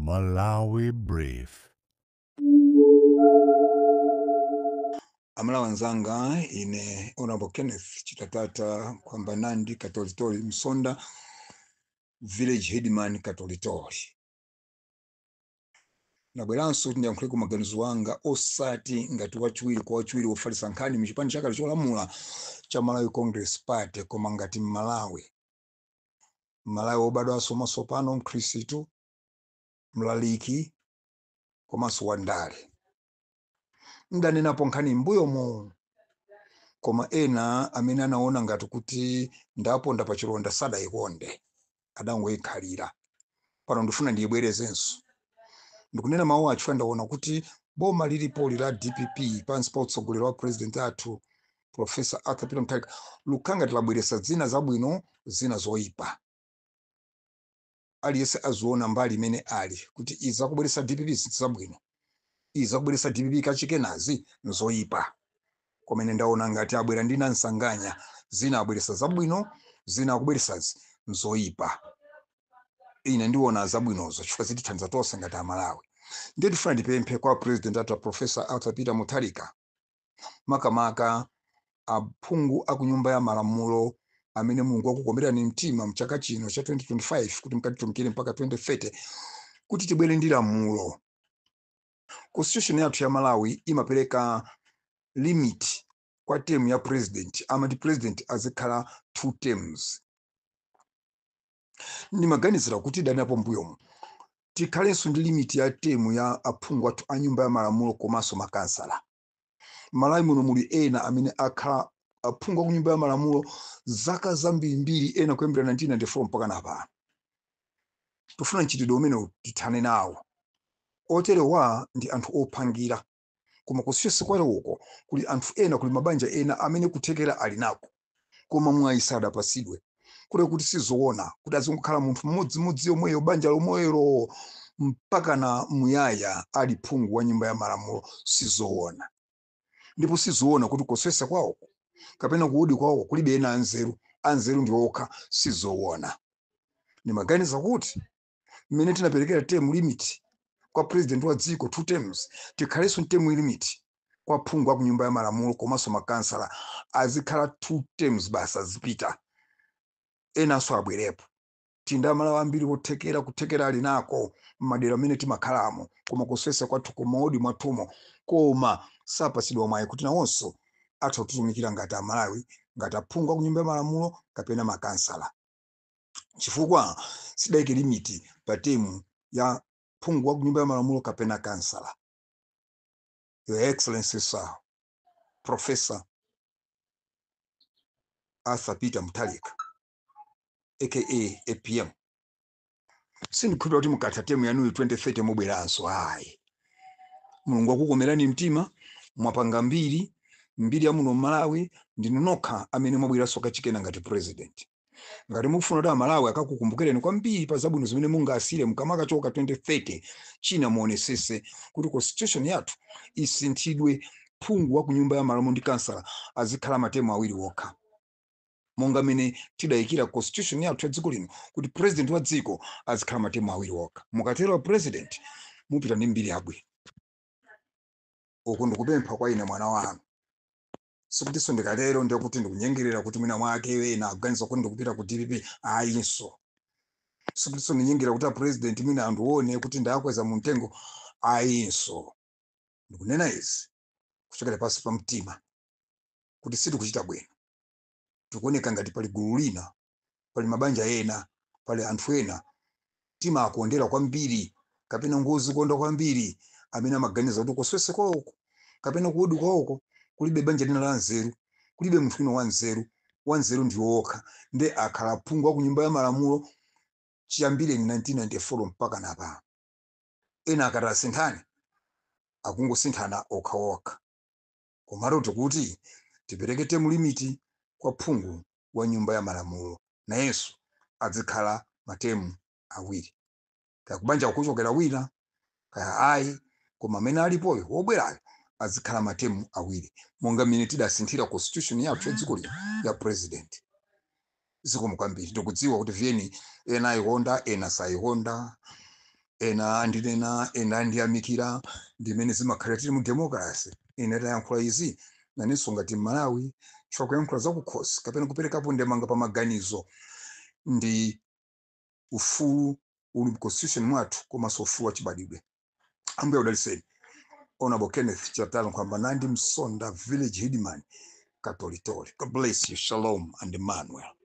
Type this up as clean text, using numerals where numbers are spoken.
Malawi Brief. Amalawi anzanga, ine Honorable Kenneth Chitatata kwamba Nandi Katolitori Msonda, village headman Katolitori. Nabweranso kuti ndiyankhule ku maganizo anga, osati ngati wachiwiri kwa wachiwiri wofalitsa nkhani muchipani chakale cholamula cha Malawi Congress Party, koma ngati Mmalawi, Mmalawi wobadwanso mwatsopano, Mkhristu, mlaliki komanso wandale. Ndanenapo nkhani m'mbuyomo, koma ena amene anaona ngati kuti ndaponda pa chilonda sadayikonde, adangoyikhalira. Pano ndifuna ndiyibwerezenso. Ndikunena mawu acho ndaona kuti boma lilipoli la DPP pansi pa utsogoleri wa president athu Professor Arthur Peter Mutharika lukhala ngati labweretsa zina zabwino, zina zoyipa. Aliyense aziona mbali imene ali kuti izi zakubweretsa DPP zabwino, izi zakubweretsa DPP kachikenazi nzoyipa. Koma ine ndaona ngati abwera ndi nansanganya, zina abweretsa zabwino, zina akubweretsazi nzoyipa. Ine ndiona zabwinozo chifukwa zitithandiza tonse ngati Amalawi. Ndiye tifuna ndipemphe kwa president athu Professor Arthur Peter Mutharika, makamaka aphungu aku nyumba ya malamulo amene Mulungu wakukomerani mtima mchaka chino cha 2025 kuti mukatitumikire mpaka 2030, kuti tibwere ndi lamulo. Constitution yathu ya Malawi imapereka limit kwa term ya president, amati president azikhala 2 terms. Ndimaganizira kuti danapo mbuyomu tikhalenso ndi limit ya term ya aphungu athu a nyumba ya malamulo komanso makansala. Malawi muno muli ena amene akhala aphungu aku nyumba ya malamulo zaka zambirimbiri, ena kuyambira 1994 mpaka napano. Tufuna mchitidwe umene tithane nawo. Oterewa ndi anthu ophangira, koma kusiyesa kwale uko kuli anthu ena, kuli mabanja ena amene kuthekera ali nako koma mwayi sadapasidwe. Kule kuti sizoona kuti azingokhala munthu mmodzimodzi yomweyo, banja lomwelo mpaka na muyaya ali phungu wa nyumba ya malamulo, sizoona. Ndipo sizoona kuti kusesa kwawoko kapena kuudi kwawoko kulibe ena anzeru, anzeru ndi okha, sizoona. Ndimaganiza kuti mmene tinaperekera term limit kwa president wa dziko 2 terms, tikhalenso term limit kwa phungu aku nyumba ya malamulo komanso makansala, azikhala 2 terms basi, azipita enanso abwerepo. Tinda Amalawi ambiri othekera, kuthekera ali nako m'madera amene timakhalamo, koma kusesa kwathu kumaodi mwathumo, koma sapasidwa mwayi kuti nawonso atha kutitumikira ngati Amalawi, ngati aphungu aku nyumba ya malamulo kapena makansala, chifukwa sidaike limit pa term ya phungu wa nyumba ya malamulo kapena kansala. Your Excellency Sir Professor Arthur Peter Mutharika aka APM, sindikhulupirira kuti mukatha term yanuyi 2030 mubweranso, ayi. Mulungu akukomerani mtima, mwapanga mbiri, mbiri ya muno Malawi, ndinu nokha amene mwabweranso kachikena ngati president. Ngati mukufuna kuti Amalawi akakukumbukireni kwambiri pa zabwino zimene mungasire mukamakachoka 2030, china muonesese kuti constitution yathu isinthidwe, phungu wa ku nyumba ya malamulo ndi kansala azikhala matemu awiri wokha, monga mene tidayikira constitution yathu ya dziko lino kuti president wa dziko azikhala matemu awiri wokha. Mukatero president mupita ndi mbiri yabwino. Uku ndikupempha kwa ine mwana wanu, sikutinso ndikatero ndikuti ndikunyengerera kuti mwina mwake ena akuganiza kuti ndikupita ku DPP, ayinso. Sikutinso ndinyengerera kuti a president mwina andione kuti ndakweza mu mtengo, ayinso. Ndikunena izi kuchokera pansi pa mtima kuti sitikuchita bwino, tikuoneka ngati pali gulu lina, pali mabanja ena, pali anthu ena timakondera kwambiri kapena ngozikonda kwambiri, amene amaganiza kuti kuswese kwawoko kapena kuudi kwawoko kulibe banja lina la nzeru, kulibe munthu wina wanzeru, wanzeru ndi wokha, nde akhala phungu wa ku nyumba ya malamulo chiyambire 1994 mpaka napano. Ena akati asinthane akungosinthana okhaokha. Komatu tikuti tipereke term limit kwa phungu wa nyumba ya malamulo, nayenso azikhala matemu awiri, kaya kubanja kuchokera wina kaya ayi, koma amene alipoyo wobwerayo azikhala matemu awiri, monga mmene tidasinthira constitution yathu ya dziko lino ya president. Zikomo kwambiri. Ndikudziwa kuti VN ena ayikonda, ena sayikonda. Ena andinena, ena andiyamikira, ndimene zimakhalira tili mu democracy. Ine tayankhula izi nanenso ngati Malawi, chifukwa kuyankhula zakukhosi kapena kuperekapo ndemanga pa maganizo ndi ufulu uli mu constitution mwathu komanso ufulu wachibadwidwe. Ambuye udaliseni. Honorable Kenneth Chatala Nkhwamba Nandi Msonda, village headman, Katolitoli. God bless you. Shalom and Emmanuel.